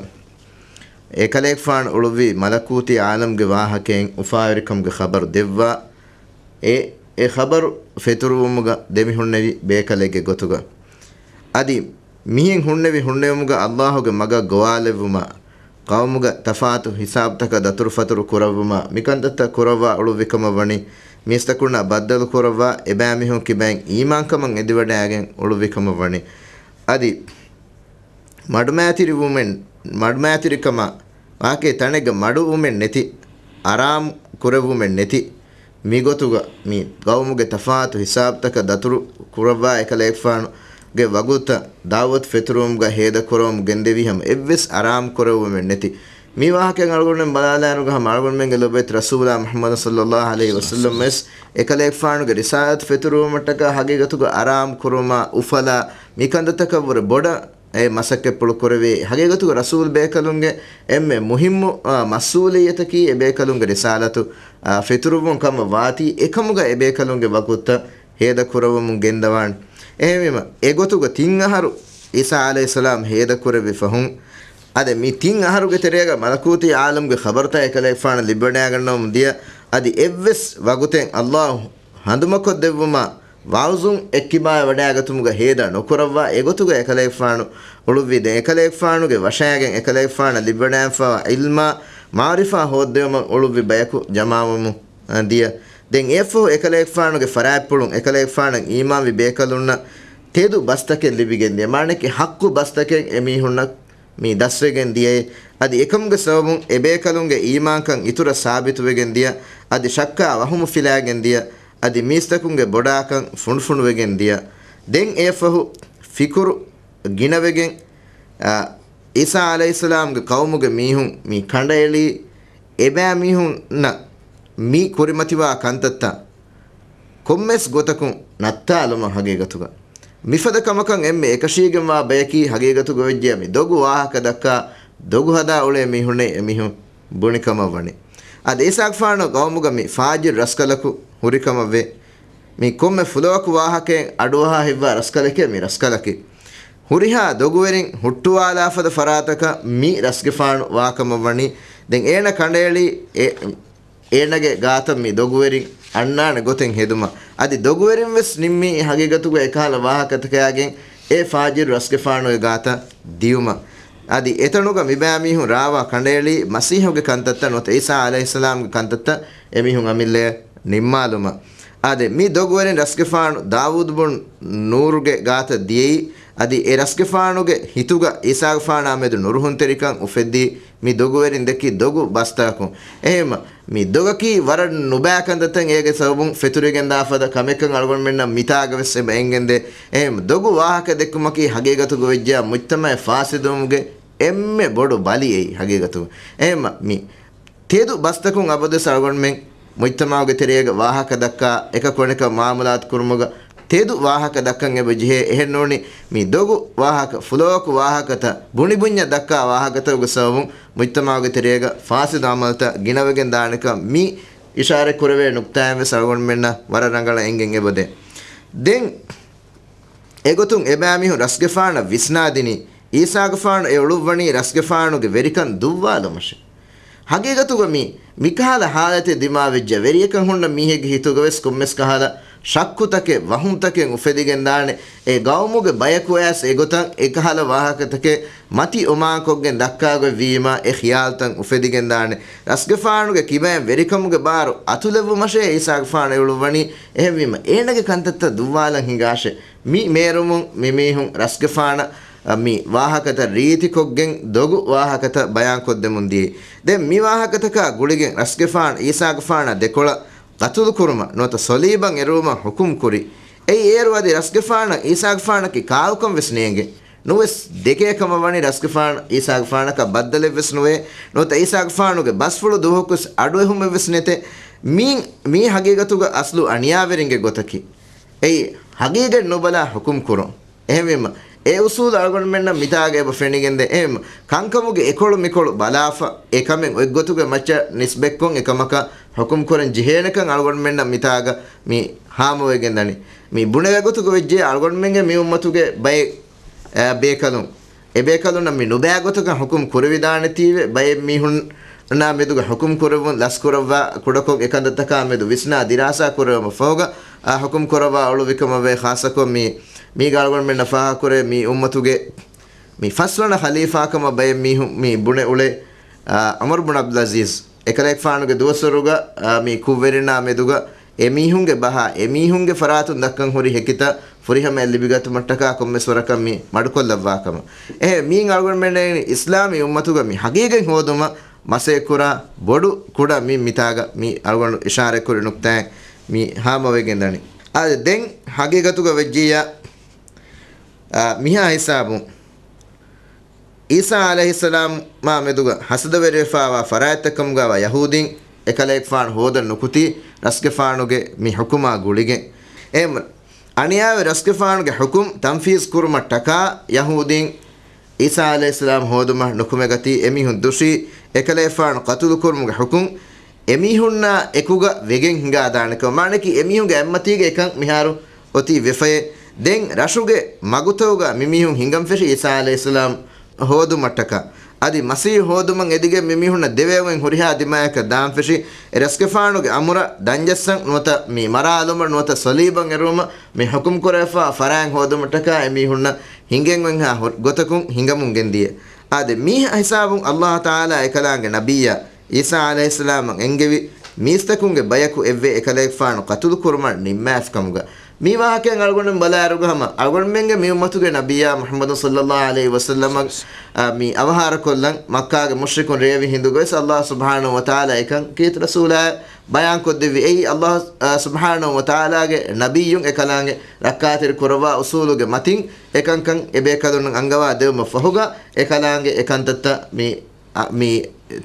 އެކަލޭގެފާނު އުޅުއްވި މަލަކޫތީ ޢާލަމްގެ ވާހަކައިން އުފާވެރިކަމުގެ ޚަބަރު ދެއްވާ، އެ، އެ ޚަބަރު ފެތުރުވުމުގަ ދެމިހުންނެވި ބޭކަލެއްގެ ގޮތުގަ. އަދި މިހެން ހުންނެވި ހުންނެވުމުގަ ﷲ ގެ މަގަށް ގޮވާލެއްވުމާ، ޤައުމުގަ ތަފާތު ހިސާބުތަކަށް ދަތުރުފަތުރު ކުރައްވުމާ، މިކަންތައްތައް ކުރައްވާ އުޅުއްވިކަމަށް ވަނީ، މީސްތަކުންނާ ބައްދަލު ކުރައްވާ، އެބައިމީހުން ކިބައިން އީމާންކަމަށް އެދިވަޑައިގެން އުޅުއްވިކަމަށް ވަނީ. އަދި މަޑުމައިތިރިވުމެއް، މަޑުމައިތިރިކަމާ ވާހަކައެއް ތަނެއްގަ މަޑުވުމެއް ނެތި، އަރާމު ކުރެއްވުމެއް ނެތި، މިގޮތުގަ މި ޤައުމުގެ ތަފާތު ހިސާބުތަކަށް ދަތުރު ކުރައްވާ އެކަލޭގެފާނުގެ ވަގުތުތައް ދަޢުވަތު ފެތުރުވުމުގަ ހޭދަކުރަވަމުން ގެންދެވީ ހަމަ އެއްވެސް އަރާމު ކުރެއްވުމެއް ނެތި. މި ވާހަކައިން އަޅުގަނޑުމެން ބަލާލާއިރުގަ ހަމަ އަޅުގަނޑުމެންގެ ލޮބުވެތި ރަސޫލާ މުޙައްމަދު ޞައްލައްލާހު ޢަލައިހި ވަސައްލަމް ވެސް އެކަލޭގެފާނުގެ ރިސާލަތު ފެތުރުވުމަށްޓަކާ ހަގީގަތުގަ އަރާމު ކުރުމާ އުފަލާ މި ކަންތައްތަކަށްވުރެ ބޮޑަށް އެ މަސައްކަތްޕުޅު ކުރެވޭ. ހަގީގަތުގަ ރަސޫލު ބޭކަލުންގެ އެންމެ މުހިއްމު، އާ، މަސްއޫލިއްޔަތަކީ އެބޭކަލުންގެ ރިސާލަތު، އާ، ފެތުރުއްވުން ކަމަށް ވާތީ، އެކަމުގަ އެބޭކަލުންގެ ވަގުތުތައް ހޭދަ ކުރައްވަމުން ގެންދަވާނެ. އެހެންވީމަ، އެގޮތުގަ ތިން އަހަރު ޢީސާ ޢަލައިހިއްސަލާމް ހޭދަ ކުރެއްވި ފަހުން، އަދި މި ތިން އަހަރުގެ ތެރޭގަ މަލަކޫތީ ޢާލަމްގެ ޚަބަރުތައް އެކަލޭގެފާނަށް ލިބިވަޑައިގަންނަވަމުން ދިޔަ، އަދި އެއްވެސް ވަގުތެއް ﷲ ހަނދުމަކޮށްދެއްވުމާ، ވަޢުޒުން އެއްކިބާވަޑައިގަތުމުގަ ހޭދަ ނުކުރައްވާ އެގޮތުގަ އެކަލޭގެފާނު އުޅުއްވީ. ދެން އެކަލޭގެފާނުގެ ވަށައިގެން އެކަލޭގެފާނަށް ލިބިވަޑައިފާވާ ޢިލްމާ މަޢުރިފާ ހޯއްދެވުމަށް އުޅުއްވި ބަޔަކު ޖަމާވަމުން، އަ، ދިޔަ. ދެން އެއަށްފަހު އެކަލޭގެފާނުގެ ފަރާތްޕުޅުން އެކަލޭގެފާނަށް އީމާންވި ބޭކަލުންނަށް ތެދު ބަސްތަކެއް ލިބިގެން ދިޔަ. މާނައަކީ ޙައްޤު ބަސްތަކެއް އެމީހުންނަށް މި ދަސްވެގެން ދިޔައޭ. އަދި އެކަމުގެ ސަބަބުން އެބޭކަލުންގެ އީމާންކަން އިތުރަށް ސާބިތުވެގެން ދިޔަ، އަދި ޝައްކާ ވަހުމު ފިލާގެން ދިޔަ، އަދި މީސްތަކުންގެ ބޮޑާކަން ފުނޑުފުނޑުވެގެން ދިޔަ. ދެން އެއަށްފަހު ފިކުރު ގިނަވެގެން، އާ، ޢީސާ ޢަލައިހިއްސަލާމްގެ ޤައުމުގެ މީހުން މި ކަނޑައެޅީ އެބައިމީހުންނަށް މި ކުރިމަތިވާ ކަންތައްތައް ކޮންމެސް ގޮތަކުން ނައްތާލުމަށް ހަގީގަތުގަ. މިފަދަ ކަމަކަށް އެންމެ އެކަށީގެންވާ ބަޔަކީ ހަގީގަތުގަ ވެއްޖެ މި ދޮގު ވާހަކަ ދައްކާ ދޮގު ހަދާ އުޅޭ މީހުންނޭ އެމީހުން ބުނި ކަމަށް ވަނީ. އަދި ޢީސާގެފާނު ޤައުމުގަ މި ފާޖިރު ރަސްކަލަކު ހުރި ކަމަށް ވޭ. މި ކޮންމެ ފުލަވަކު ވާހަކައެއް އަޑުއަހާ ހިއްވާ ރަސްކަލެކޭ މި ރަސްކަލަކީ. ހުރިހާ ދޮގުވެރިން ހުއްޓުވާލާފަދަ ފަރާތަކަށް މި ރަސްގެފާނު ވާކަމަށް ވަނީ. ދެން އޭނަ ކަނޑައެޅީ އެ، އޭނަގެ ގާތަށް މި ދޮގުވެރިން އަންނާނެ ގޮތެއް ހެދުމަށް. އަދި ދޮގުވެރިން ވެސް ނިންމީ ހަގީގަތުގަ އެކަހަލަ ވާހަކަތަކާގެން އެ ފާޖިރު ރަސްގެފާނުގެ ގާތަށް ދިޔުމަށް. އަދި އެތަނުގަ މިބައިމީހުން ރާވާ ކަނޑައެޅީ މަސީހުގެ ކަންތައްތައް ނުވަތަ ޢީސާ ޢަލައިހިއްސަލާމްގެ ކަންތައްތައް އެމީހުން އަމިއްލަޔަށް ނިންމާލުމަށް. އާދެ، މި ދޮގުވެރިން ރަސްގެފާނު ދާވޫދު ބުން ނޫރުގެ ގާތަށް ދިޔައީ، އަދި އެ ރަސްގެފާނުގެ ހިތުގަ ޢީސާގެފާނާ މެދު ނުރުހުންތެރިކަން އުފެއްދީ މި ދޮގުވެރިން ދެއްކި ދޮގު ބަސްތަކުން. އެހެންމަ، މި ދޮގަކީ ވަރަށް ނުބައި ކަންތައްތައް އޭގެ ސަބަބުން ފެތުރިގެން ދާފަދަ ކަމެއްކަން އަޅުގަނޑުމެންނަށް މިތާގަ ވެސް އެބަ އެނގެންދޭ. އެހެން ދޮގު ވާހަކަ ދެއްކުމަކީ ހަގީގަތުގަ ވެއްޖެޔާ މުޖްތަމައެއް ފާސިދުވުމުގެ އެންމެ ބޮޑު ބަލި އެއީ ހަގީގަތު. އެހެންމަ، މި ތެދު ބަސްތަކުން އަބަދުވެސް އަޅުގަނޑުމެން މުޖްތަމައުގެ ތެރޭގަ ވާހަކަ ދައްކާ، އެކަކު އަނެކަށް މުއާމަލާތު ކުރުމުގަ ތެދު ވާހަކަ ދައްކަން އެބަ ޖެހޭ. އެހެންނޫނީ މި ދޮގު ވާހަކަ، ފުލޯކު ވާހަކަތައް، ބުނިބުންޏަށް ދައްކާ ވާހަކަތަކުގެ ސަބަބުން މުޖްތަމައުގެ ތެރޭގަ ފާސިދު އަމަލުތައް ގިނަވެގެން ދާނެކަން މި އިޝާރަތް ކުރެވޭ ނުކްތާއިން ވެސް އަޅުގަނޑުމެންނަށް ވަރަށް ރަނގަޅަށް އެނގެން އެބަދޭ. ދެން އެގޮތުން އެބައިމީހުން ރަސްގެފާނަށް ވިސްނާދިނީ، ޢީސާގެފާނު އެ އުޅުއްވަނީ ރަސްގެފާނުގެ ވެރިކަން ދުއްވާލުމަށޭ. ހަގީގަތުގަ މި، މިކަހަލަ ހާލަތެއް ދިމާވެއްޖެ، ވެރިޔަކަށް ހުންނަ މީހެއްގެ ހިތުގަ ވެސް ކޮންމެސް ކަހަލަ ޝައްކުތަކެއް، ވަހުމްތަކެއް އުފެދިގެންދާނެ. އެ ގައުމުގެ ބަޔަކު އައިސް އެގޮތަށް އެކަހަލަ ވާހަކަތަކެއް މަތި އޮމާންކޮށްގެން ދައްކާގޮތް ވީމާ، އެ ޚިޔާލުތައް އުފެދިގެންދާނެ. ރަސްގެފާނުގެ ކިބައިން ވެރިކަމުގެ ބާރު އަތުލެއްވުމަށޭ ޢީސާގެފާނު އެ އުޅުއްވަނީ. އެހެންވީމަ، އޭނަގެ ކަންތައްތައް ދުއްވާލަން ހިނގާށޭ. މި މޭރުމުން މި މީހުން ރަސްގެފާނަށް މި ވާހަކަތައް ރީތިކޮށްގެން ދޮގު ވާހަކަތައް ބަޔާންކޮށްދެމުން ދިޔައީ. ދެން މި ވާހަކަތަކާ ގުޅިގެން ރަސްގެފާނު ޢީސާގެފާނާ ދެކޮޅަށް ޤަތުލުކުރުމަށް ނުވަތަ ޞަލީބަށް އެރުވުމަށް ޙުކުމް ކުރި. އެއީ އޭރު އަދި ރަސްގެފާނަށް ޢީސާގެފާނަކީ ކާކުކަން ވެސް ނޭނގެ. ނުވެސް ދެކޭ ކަމަށް ވަނީ ރަސްގެފާނު ޢީސާގެފާނަކަށް ބައްދަލެއްވެސް ނުވޭ. ނުވަތަ ޢީސާގެފާނުގެ ބަސްފުޅު ދުވަހަކުވެސް އަޑުއެހުމެއްވެސް ނެތޭ. މީ، މީ ހަގީގަތުގަ އަސްލު އަނިޔާވެރިންގެ ގޮތަކީ. އެއީ ހަގީގަތް ނުބަލާ ޙުކުމް ކުރުން. އެހެންވީމަ، އެ އުސޫލު އަޅުގަނޑުމެންނަށް މިތާގަ އެބަ ފެނިގެންދޭ. އެހެން ކަންކަމުގެ އެކޮޅު މިކޮޅު ބަލާފަ، އެކަމެއް އޮތްގޮތުގެ މައްޗަށް ނިސްބަތްކޮށް، އެކަމަކަށް ޙުކުމް ކުރަން ޖެހޭނެކަން އަޅުގަނޑުމެންނަށް މިތާގަ މި ހާމަވެގެންދަނީ. މި ބުނެވޭ ގޮތުގަ ވެއްޖެ އަޅުގަނޑުމެންގެ މި އުއްމަތުގެ ބައެއް، އަ، ބޭކަލުން، އެ ބޭކަލުންނަށް މި ނުބައި ގޮތަކަށް ޙުކުމް ކުރެވިދާނެތީވެ، ބައެއް މީހުންނާ މެދުގަ ޙުކުމް ކުރެވުން ލަސްކުރައްވާ ކުޑަކޮށް އެކަންތައްތަކާ މެދު ވިސްނާ ދިރާސާ ކުރެވުމަށް ފަހުގަ، އާ، ޙުކުމް ކުރައްވާ އުޅުއްވިކަމަށް ވޭ. ޚާއްޞަކޮށް މި، މީގަ އަޅުގަނޑުމެންނަށް ފާހަގަކުރޭ މި އުއްމަތުގެ މި ފަސްވަނަ ޚަލީފާކަމަށް ބައެއް މީހުން މި ބުނެ އުޅޭ، އާ، ޢުމަރު ބުން ޢަބްދުލް ޢަޒީޒް. އެކަލޭގެފާނުގެ ދުވަސްވަރުގަ، އާ، މި ކުށްވެރިންނާ މެދުގަ އެމީހުންގެ ބަހާ، އެމީހުންގެ ފަރާތުން ދައްކަން ހުރި ހެކިތައް ފުރިހަމައަށް ލިބިގަތުމަށްޓަކާ ކޮންމެސް ވަރަކަށް މި މަޑުކޮށްލައްވާ ކަމަށް. އެހެން މީން އަޅުގަނޑުމެންނަށް އިސްލާމީ އުއްމަތުގަ މި ހަގީގަތް ހޯދުމަށް މަސައްކަތް ކުރާ ބޮޑު ކުޑަ މި މިތާގަ މި އަޅުގަނޑު އިޝާރަތް ކުރި ނުކްތާއެއް މި ހާމަވެގެން ދަނީ. އާދެ، ދެން ހަގީގަތުގަ ވެއްޖިއްޔާ، އާ، މިހާ ހިސާބުން ޢީސާ ޢަލައިހިއްސަލާމާ މެދުގަ ހަސަދަވެރިވެފާވާ ފަރާތްތަކުގަ ވާ ޔަހޫދީން އެކަލޭގެފާނު ހޯދަން ނުކުތީ ރަސްގެފާނުގެ މި ޙުކުމާ ގުޅިގެން. އެ އަނިޔާވެ ރަސްގެފާނުގެ ޙުކުމް ތަންފީޒް ކުރުމަށްޓަކާ ޔަހޫދީން ޢީސާ ޢަލައިހިއްސަލާމް ހޯދުމަށް ނުކުމެގަތީ އެމީހުން ދުށީ އެކަލޭގެފާނު ޤަތުލުކުރުމުގެ ޙުކުމް އެމީހުންނާ އެކުގަ ވެގެން ހިނގާދާނެކަމަށް. މާނައަކީ އެމީހުންގެ އަތްމަތީގަ އެކަން މިހާރު އޮތީ ވެފައޭ. ދެން ރަށުގެ މަގުތަކުގަ މިމީހުން ހިނގަން ފެށި ޢީސާ ޢަލައިހިއްސަލާމް ހޯދުމަށްޓަކާ. އަދި މަސީޙު ހޯދުމަށް އެދިގެން މިމީހުންނަށް ދެވޭ އޮތް ހުރިހާ ދިމާޔަކަށް ދާން ފެށި، އެ ރަސްގެފާނުގެ އަމުރަށް ދަންޖައްސަން ނުވަތަ މި މަރާލުމަށް ނުވަތަ ޞަލީބަށް އެރުވުމަށް މި ޙުކުމް ކުރެވިފާ ފަރާތް ހޯދުމަށްޓަކާ އެމީހުންނަށް ހިނގެން އޮތްހާ ހު-، ގޮތަކުން ހިނގަމުން ގެންދިޔަ. އާދެ، މީ ހިސާބުން ﷲ ތަޢާލާ އެކަލާނގެ ނަބިއްޔާ ޢީސާ ޢަލައިހިއްސަލާމަށް އެންގެވި މީސްތަކުންގެ ބަޔަކު އެއްވެ އެކަލޭގެފާނު ޤަތުލު ކުރުމަށް ނިންމާފިކަމުގަ، މި ވާހަކައިން އަޅުގަނޑުމެން ބަލާއިރުގަ ހަމަ އަޅުގަނޑުމެންގެ މި އުއްމަތުގެ ނަބިއްޔާ މުޙައްމަދު ޞައްލައްލާހު ޢަލައިހި ވަސައްލަމަށް، އާ، މި އަވަހާރަކޮށްލަން މައްކާގެ މުޝްރިކުން ރޭވި ހިނދުގައި އައްލާހު ސުބްޙާނަހު ވަތަޢާލާ އެކަން ކީރިތި ރަސޫލާ ބަޔާންކޮށްދެއްވި. އެއީ އައްލާހު، އާ، ސުބްޙާނަހު ވަތަޢާލާގެ ނަބިއްޔުން އެކަލާނގެ ރައްކާތެރި ކުރައްވާ އުޞޫލުގެ މަތިން އެކަންކަން އެބޭކަލުންނަށް އަންގަވާ ދެވުމަށް ފަހުގަ އެކަލާނގެ އެކަންތައްތައް މި އަ، މި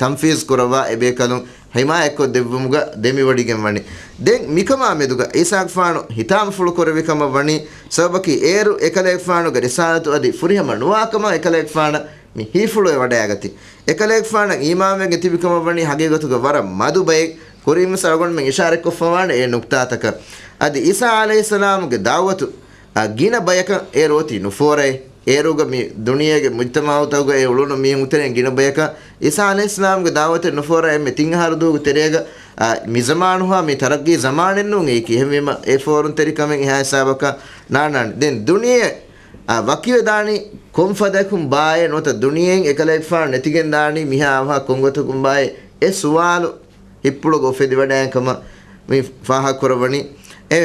ތަންފީޒް ކުރައްވާ އެބޭކަލުން ހިމާޔަތްކޮށް ދެއްވުމުގަ ދެމިވޮޑިގެން ވަނީ. ދެން މިކަމާ މެދުގަ އީސާގެފާނު ހިތާމަފުޅު ކުރެއްވި ކަމަށް ވަނީ، ސަބަބަކީ އޭރު އެކަލޭގެފާނުގެ ރިސާލަތު އަދި ފުރިހަމަ ނުވާކަމަށް އެކަލޭގެފާނަށް މި ހީފުޅުވެ ވަޑައިގަތީ. އެކަލޭގެފާނަށް އީމާންވެގެން ތިބި ކަމަށް ވަނީ ހަގީގަތުގަ ވަރަށް މަދު ބައެއް. ކުރިންވެސް އަޅުގަނޑުމެން އިޝާރަތްކޮށްފަވާނެ އެ ނުކްތާތަކަށް. އަދި އީސާ ޢަލައިހިއްސަލާމުގެ ދަޢުވަތު އަ، ގިނަ ބަޔަކަށް އޭރު އޮތީ ނުފޯރައެއް. އޭރުގަ މި ދުނިޔޭގެ މުޖްތަމަޢުތަކުގަ އެ އުޅުނު މީހުން ތެރެއިން ގިނަ ބަޔަކަށް އީސާ ޢަލައިހިއްސަލާމްގެ ދަޢުވަތެއް ނުފޯރާ އެންމެ ތިން އަހަރު ދުވަހުގެ ތެރޭގަ، އަ، މި ޒަމާނުހާ މި ތަރައްގީ ޒަމާނެއްނޫން އެއީކީ. އެހެންވީމަ އެ ފޯރުންތެރިކަމެއް އެހާ ހިސާބަކަށް ނާންނާނެ. ދެން ދުނިޔެ، އަ، ވަކިވެދާނީ ކޮންފަދައަކުން ބާއޭ ނުވަތަ ދުނިޔެއިން އެކަލޭގެފާނު ނެތިގެންދާނީ މިހާ އަވަހަށް ކޮންގޮތަކުން ބާއޭ އެ ސުވާލު ހިތްޕުޅުގަ އުފެދިވަޑައިގެން ކަމަށް މި ފާހަގަކުރައްވަނީ. އެ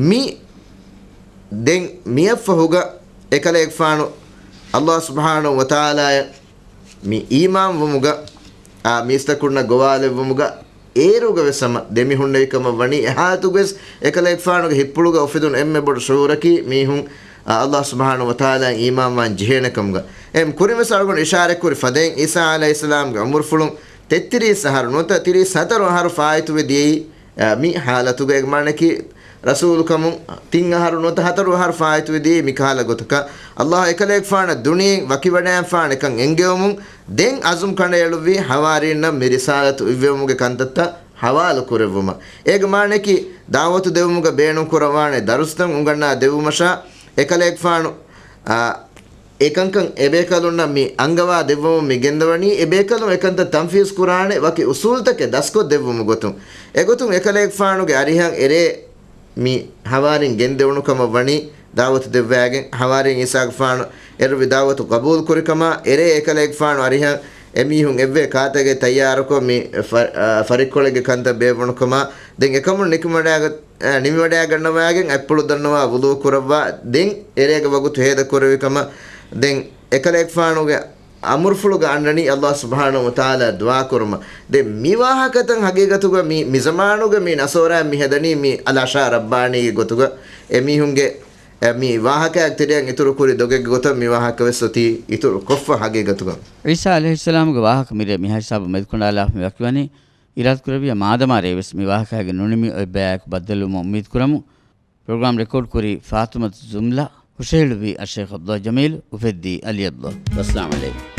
މި ދެން މިއަށްފަހުގަ އެކަލޭގެފާނު އައްލާހު ސުބްޙާނަހު ވަތަޢާލާއަށް މި އީމާންވުމުގަ، އާ، މީސްތަކުންނަށް ގޮވާލެއްވުމުގަ އޭރުގަ ވެސް ހަމަ ދެމިހުންނެވި ކަމަށް ވަނީ. އެހާލަތުގަވެސް އެކަލޭގެފާނުގެ ހިތްޕުޅުގަ އުފެދުނު އެންމެ ބޮޑު ޝުޢޫރަކީ މީހުން، އާ، އައްލާހު ސުބްޙާނަހު ވަތަޢާލާއަށް އީމާންވާން ޖެހޭނެ ކަމުގަ. އެ ކުރިންވެސް އަޅުގަނޑު އިޝާރަތްކުރި ފަދައިން އީސާ ޢަލައިހިއްސަލާމްގެ އުމުރުފުޅުން ތެއްތިރީސް އަހަރު ނުވަތަ ތިރީސް ހަތަރު އަހަރު ފާއިތުވެ ދިޔައީ، އަ، މި ހާލަތުގައި މާނައަކީ، ރަސޫލުކަމުން ތިން އަހަރު ނުވަތަ ހަތަރު އަހަރު ފާއިތުވެ ދިޔައީ މިކަހަލަ ގޮތަކަށް. އައްލާހު އެކަލޭގެފާނަށް ދުނިޔެއިން ވަކިވަޑައިގެންފާނެކަން އެންގެވުމުން ދެން އަޒުމް ކަނޑައެޅުއްވީ ހަވާރީންނަށް މި ރިސާލަތު އިއްވެވުމުގެ ކަންތައްތައް ހަވާލު ކުރެއްވުމަށް. އޭގެ މާނައަކީ، ދަޢުވަތު ދެވުމުގަ ބޭނުން ކުރައްވާނެ ދަރުސްތައް އުނގަންނާ ދެއްވުމަށާ އެކަލޭގެފާނު، އާ، އެކަންކަން އެބޭކަލުންނަށް މި އަންގަވާ ދެއްވަމުން މި ގެންދަވަނީ، އެބޭކަލުން އެކަންތައް ތަންފީޒް ކުރާނެ ވަކި އުސޫލުތަކެއް ދަސްކޮށް ދެއްވުމުގެ ގޮތުން. އެގޮތުން އެކަލޭގެފާނުގެ އަރިހަށް އެރޭ މި ހަވާރީން ގެންދެވުނު ކަމަށް ވަނީ ދަޢުވަތު ދެއްވާގެން. ހަވާރީން އީސާގެފާނު އެރުވި ދަޢުވަތު ޤަބޫލު ކުރި ކަމަށް، އެރޭ އެކަލޭގެފާނު އަރިހަށް އެމީހުން އެއްވެ ކާތަކެއް ތައްޔާރުކޮށް މި ފަ-، އަ، ފަރިއްކޮޅެއްގެ ކަންތައް ބޭއްވުނު ކަމަށް. ދެން އެކަމުން ނިކުމެޑާގަ-، އަ، ނިމިވަޑައިގަންނަވާގެން އަތްޕުޅު ދަންނަވާ ވުޟޫ ކުރައްވާ، ދެން އެރޭގެ ވަގުތު ހޭދަ ކުރެވި ކަމަށް. ދެން އެކަލޭގެފާނުގެ އަމުރުފުޅުގަ އަންނަނީ އައްލާހު ސުބްޙާނަހު ވަތަޢާލާ ދުޢާ ކުރުމަށް. ދެން މި ވާހަކަތައް ހަގީގަތުގަ މި، މި ޒަމާނުގަ މި ނަސޯރާ މި ހެދަނީ މި އަލްއަޝާ ރައްބާނީގެ ގޮތުގަ. އެމީހުންގެ، އެ، މި ވާހަކައަށް ތެރެއަށް އިތުރު ކުރި ދޮގެއްގެ ގޮތަށް މި ވާހަކަ ވެސް އޮތީ އިތުރު ކޮށްފަ ހަގީގަތުގަ. ޢީސާ ޢަލައިހިއްސަލާމުގެ ވާހަކަ މިރޭ މިހާ ހިސާބަށް މެދުކަނޑާލާފަ މި ވަކިވަނީ. އިރާދަކުރެއްވިޔާ މާދަމާ ރޭވެސް މި ވާހަކައިގެ ނުނިމި އޮތް ބަޔާއެކު ބައްދަލުވުމަށް އުއްމީދުކުރަމު. ޕްރޮގްރާމް ރެކޯޑް ކުރީ ފާތުމަތު ޖުމްލަ، ހުށަހެޅުއްވީ އައްޝައިޚް ޢަބްދުﷲ ޖަމީލް، އުފެއްދީ ޢަލީ ޢަބްދުﷲ. ވައްސަލާމް ޢަލައިކުމް.